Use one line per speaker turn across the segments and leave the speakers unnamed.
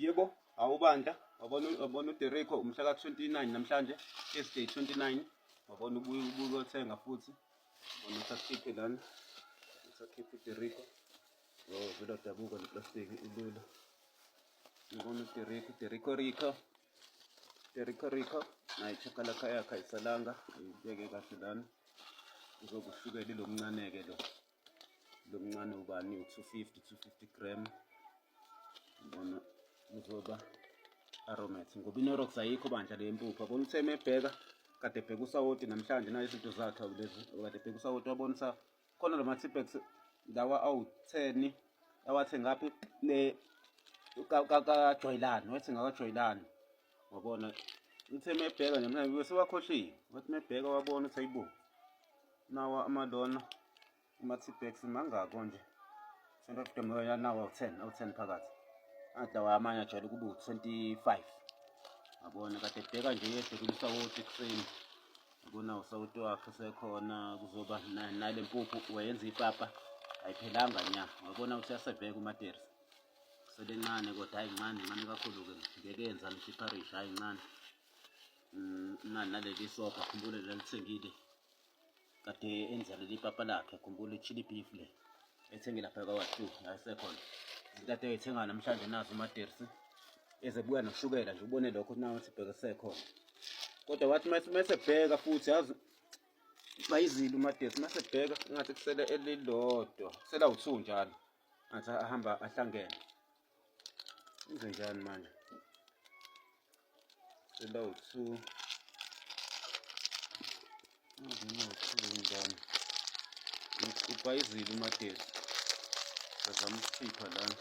Yebo, awubandla, wabona wabona uDereko umhla ka-29 namhlanje, Thursday 29. Wabona ubuye ubuye uyothenga futhi. Wabona usakhiphe lana. Usakhiphe uDereko. Oh, vele wadabuka le plastic ilula. Ngibona uDereko, Dereko Rico. Dereko Rico. Nayi chakalaka yakhe ayisalanga, ayibeke kahle lana. Uzokushukela ilomncane-ke lo. Lomncane ubani u-250, 250 gram. Ngibona uzoba aromat ngoba iNorox ayikho bandla le mpuphu. Yabona uthe mebheka kade ebheka usawoti namhlanje nayo izinto zakhe lezi kade ebheka usawoti wabona sa khona lama Tipex lawa awu-10 awathenga phi le kaJoyilani wayethenga kaJoyilani wabona uthe mebheka namhlanje bese wakhohliwe wathi mebheka wabona ukuthi ayibo nawa amalona ama-T-Bags mangako nje 25 nawo awu-10 awu-10 phakathi angathi lawa amanye ajwayele ukuba u-25 yabona kade ebheka nje yedlula usawoti ekuseni yabona usawoti wakhe sekhona kuzoba nale mpuphu wayenza ipapa ayiphelanga nya wabona ukuthi yaseveka umaterisi selencane kodwa hayi ncane ncane kakhulu-ke ngeke yenza ngisho ipharishi hayi ncane naleli sobha khumbule lalithengile kade enza leli papa lakhe khumbula i-chili beef le ethenge lapha kwa-two ayisekhona izinto ade eyithenga namhlanje nazo umadersi ezebuya noshukela nje ubone lokho nawe ukuthi bheke sekhona kodwa wathi mesebheka futhi yazi bayizile umadersi masebheka ngathi kusele elilodwa kusela u-two njalo ngathi ahamba ahlangene Enze njani manje? Sela u-two. Njani? Ubhayizile uMadesi. Sazama ukukhipha lana.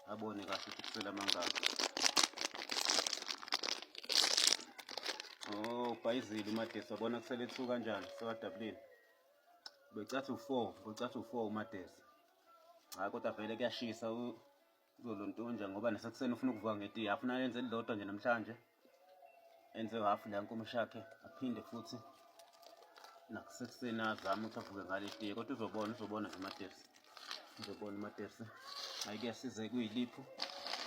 Abone kahle ukuthi kusela amangaki. Oh, ubhayizile uMadesi wabona kusele 2 kanjani? Sewadabulile. Becathi u4, becathi u4 uMadesi. Cha kodwa vele kuyashisa uzolontonja ngoba nasekuseni ufuna ukuvuka ngetiye afuna yenze elilodwa nje namhlanje enze hafu la nkomishi yakhe aphinde futhi nakusekuseni azame ukuthi avuke ngale tiye kodwa uzobona uzobona nje umatersi uzobona umatersi hayi kuyasiza kuyiliphu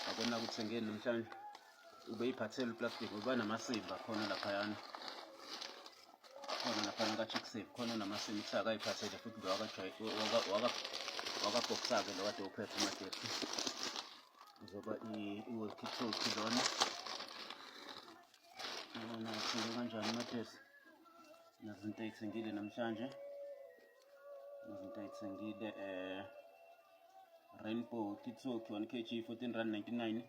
akona kuthengeni namhlanje ubeyiphathele uplastic uba namasimba khona laphayana khona laphana ka-chick khona namasimu kuthiwa akayiphathele futhi lo wakabhokisa-ke lo kade uphethe umateksi uzoba i-walkie talkie lona yabona uthenge kanjani umateksi nazinto ey'thengile namhlanje nazinto ey'thengile um rainbow walkie talkie 1 kg 14 rand 99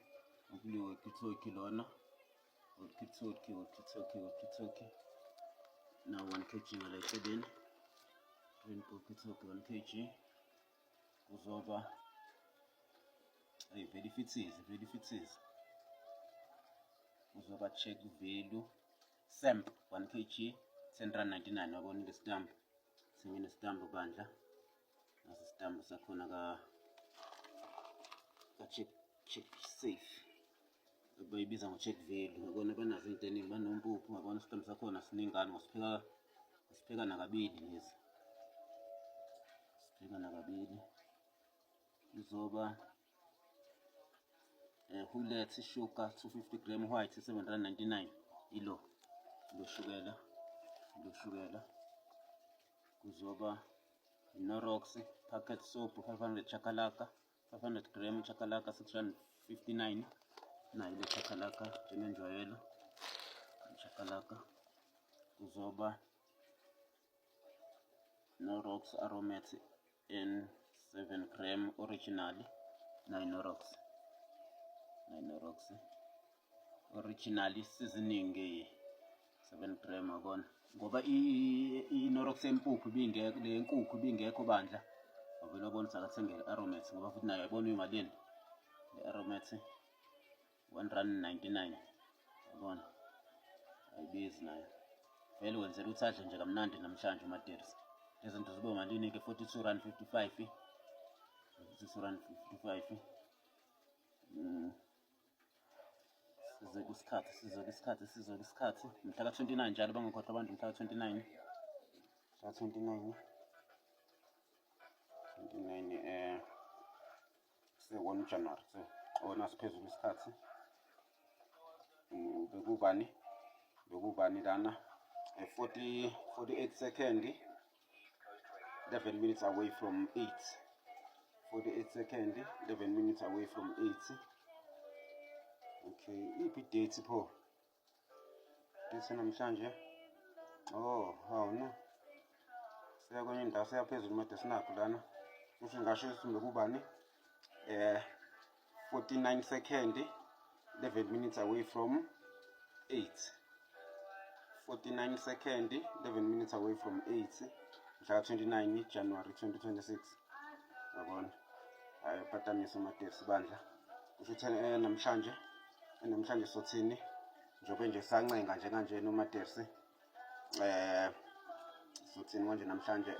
okule walkie talkie lona walkie-talkie walkie-talkie walkie-talkie now 1 kg ngala eceleni rainbow walkie-talkie 1 kg kuzoba ayi vele ifithizi vele ifithizi kuzoba check value samp 1 kg 10 rand 99 wabona ile stamp singene stamp bandla nasi stamp sakhona ka ka check check safe bayibiza ngo-check value yabona banazo into eningi banompuphu yabona isitambu sakhona siningane ngosipheka sipheka nakabili lezi sipheka nakabili izoba eh Hulet sugar 250 gram white 799 ilo lo shukela lo shukela kuzoba Norox packet soap 500 chakalaka 500 gram chakalaka 659 nayo le chakalaka njengenjwayelo chakalaka kuzoba Norox Aromat in 7 gram original nayo Norox nayo Norox original seasoning 7 gram yabona ngoba i-Norox empuphu ibingekho le nkukhu ibingekho bandla wavele wabona ukuthi akathenge i-aromat ngoba futhi nayo yayibona uyimalini le aromat 1 rand 99 yabona ayibizi nayo vele wenzela ukuthi adle nje kamnandi namhlanje umaterisi lezinto zibe malini-ke 42 rand 55 42 rand 55 mm. Size kwisikhathi, size kwisikhathi, size kwisikhathi. Mhla ka-29 njalo bangakhohlwa abantu mhla ka-29. Mhla ka-29. 29 eh se 1 January se. Ona siphezulu isikhathi. Bekubani? Bekubani lana? 40 48 second, 11 minutes away from 8. 48 second, 11 minutes away from 8. Okay, iphi date pho? Date namhlanje? Oh, hawu no. Siya kwenye indawo, siya phezulu made sinakho lana. Kusho ngasho ukuthi bekubani? 49 second, 11 minutes away from 8. 49 second, 11 minutes away from 8, mhla 29 January 2026. Yabona, hayi, patanisa amateksi bandla. Kusho ukuthi namhlanje sothini, njengoba nje sancenga nje kanjena umateksi, sothini manje namhlanje?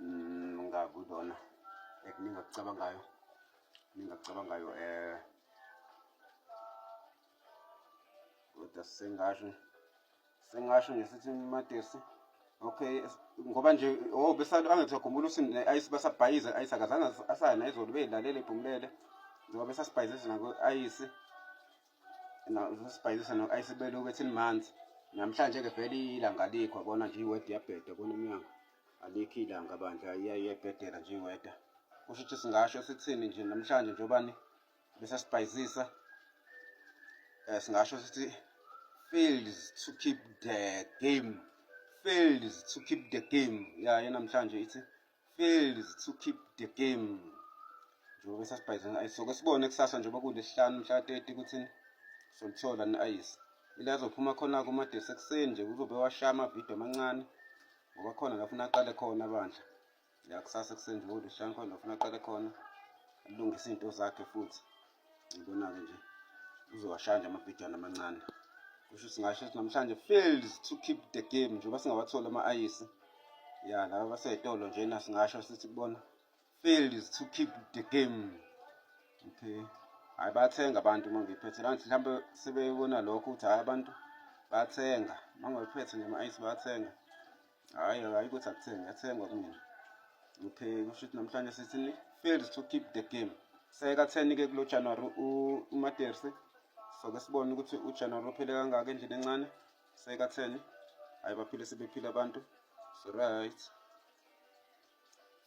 Ngakulona ekuningi akucabangayo, kuningi akucabangayo, kodwa sengasho nje sithi umatesi okay, ngoba nje, oh, besalo angithi uyakhumbula ukuthi ne-ice basabhayiza, ice akazange asaya nayizolo, beyilalela iphumulele njengoba besasibhayizisa nako-ice, sasibhayizisa no-ice beloku ethi manzi. Namhlanje-ke vele ilanga alikho, yabona nje i-weather iyabheda, yabona emnyango alikho ilanga bandla, iyayibhedela nje i-weather. Kusho ukuthi singasho sithini nje namhlanje, njobani besasibhayizisa, singasho sithi fails to keep the game, fails to keep the game. Ya, namhlanje ithi fails to keep the game njengoba besasibhayizisa. Soke sibone kusasa njengoba kulesihlanu mhla 30 ukuthi solithola ne-ice ila azophuma khona kumadesi ekuseni nje, kuzobe washaya amavidiyo amancane ngoba khona la funa aqale khona bandla. Ya, kusasa ekuseni nje kulesihlanu khona la funa aqale khona alungise iy'nto zakhe futhi. Ngibona-ke nje uzowashaya nje amavidiyo amancane. Kusho singasho ukuthi namhlanje fails to keep the game njengoba singawatholi ama-ayisi ya laba basey'tolo njena, singasho sithi kubona fails to keep the game. Okay, hhayi, bayathenga abantu uma ngiyiphethe la, ngithi mhlawumbe sebebona lokho ukuthi hhayi, abantu bayathenga uma ngiyiphethe nje ama-ayisi, bayathenga. Hhayi, hhayi ukuthi akuthengi, kuyathengwa kumina. Okay, kusho ukuthi namhlanje sithini? Fails to keep the game. Seka-10-ke kulo January uMadersi. Soke sibone ukuthi uJanuary uphele kangaka endlini encane. Seka-10. Hhayi, baphile sebephila abantu. So right.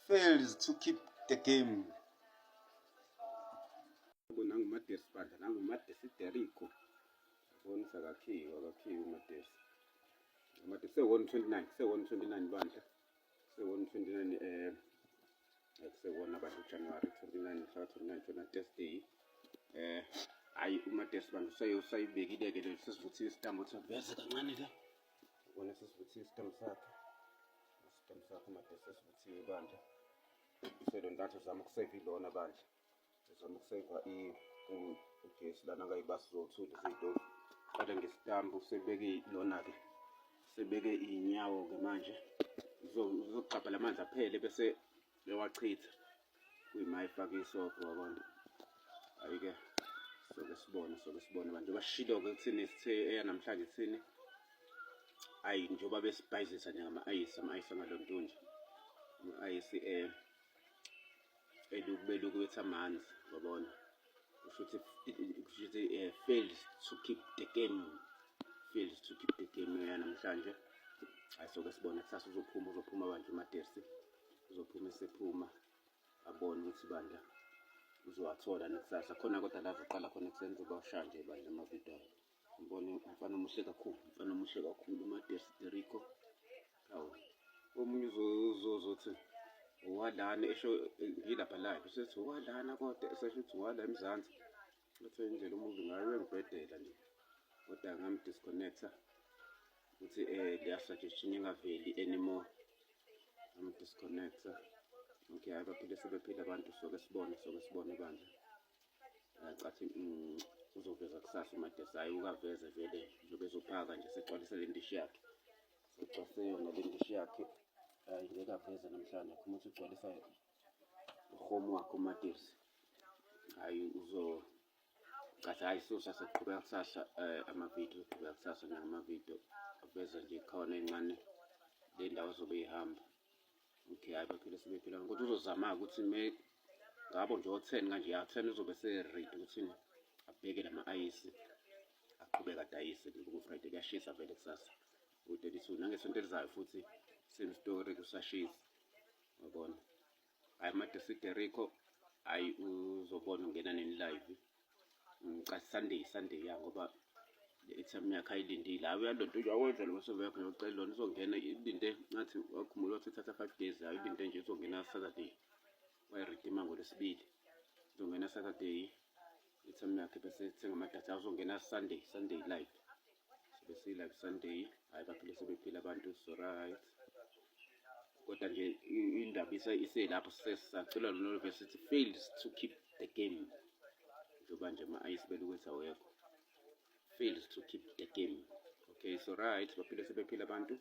Fails to keep the game. NanguMadersi bandla, nanguMadersi Derico. Yabona sakakhiwe, akakhiwe uMadersi. UMadersi se-129, se-129 bandla. Se-129, kusewona bandla uJanuary 29, mhla 29 tshona Thursday. Hayi, uMadersi bandla usayibekile-ke le, sesivuthiwe isitambu, uthi veze kancane la. Ubona sesivuthiwe isitambu sakhe. Isitambu sakhe uMadersi sesivuthiwe bandla. Uselontathu uzama ukuseva ilona bandla. Uzama ukuseva ugesi lana kayibasi zothuli ziy'tofu. Qale ngesitambu sebeke lona-ke. Sebeke iy'nyawo-ke manje. Uzoxabha lamanzi aphele bese bewachitha. Kuyima efake isobho, wabona. Hhayi-ke soke sibone, soke sibone manje bashilo-ke kuthini, sithe eyanamhlanje ithini. Ayi, njengoba besibhayizisa nje ngama-ayisi, ama-ayisi angalonto nje, ama-ayisi beloku bethi amanzi, wabona. Kusho ukuthi fails to keep the game, fails to keep the game yanamhlanje. Hayi, soke sibone kusasa uzophuma bandla uMadersi, uzophuma esephuma abone ukuthi bandla uzowathola nekusasa khona, kodwa la azoqala khona ekuseni uzobashaya nje bandla amavidiyo. Ngibone umfana omuhle kakhulu, umfana omuhle kakhulu uMadersi Derico. Hawu, omunye uzothi owalana, esho ngilapha live, usethi owalana, kodwa esesho ukuthi owala eMzansi. Uthe indlela umuvi ngayo uyangibhedela nje, kodwa ngam-disconnect-a ukuthi leya suggestion ingaveli anymore, ngam-disconnect-a. Okay, hayi, baphile sebephila abantu, soke sibone, soke sibone bandla. Ngacathi uzoveza kusasa uMadesi, hhayi ukaveze vele njengoba ezophaka nje segcwalise le ndishi yakhe, segcwalise yona le ndishi yakhe. Hhayi, ngeke aveze namhlanje, khuma ukuthi ugcwalisa uhomu wakhe uMadesi. Hhayi, uzo cathi hhayi susa seqhubeka kusasa, amavidiyo uqhubeka kusasa nangamavidiyo aveza nje khona ey'ncane le ndawo azobe ihamba. Okay, hhayi, baphile sebephila kodwa uzozama-ke ukuthi Ngabo nje o-10 kanje, ya, 10 uzobe se-ready ukuthi abheke lama-ayisi, aqhubeke adayise ku-Friday. Kuyashisa vele kusasa u-32, nangesonto elizayo futhi same story, kusashisa, yabona. Hayi, uMadesi Derico, hayi, uzobona ungena nini live. Ngica Sunday, Sunday, ya, ngoba le airtime yakhe ayilindile. Hayi, uyalonto uyawenza lo msebenzi wakhe, ngiyocela lona uzongena, ilinde ngathi wakhumula wathi ithatha 5 days. Hayi, ilinde nje, uzongena Saturday, wayi-redeema ngolwesibili, uzongena Saturday airtime yakhe bese ethenga amadatha. Uzongena Sunday, Sunday live, sobe siyi-live Sunday. Hhayi, baphile, sebephila abantu, so right. Kodwa nje indaba iselapho, sesacela lona sithi fails to keep the game, njengoba nje ama-ayisi belukwethu awekho, fails to keep the game. Okay, so right, baphile, sebephila abantu.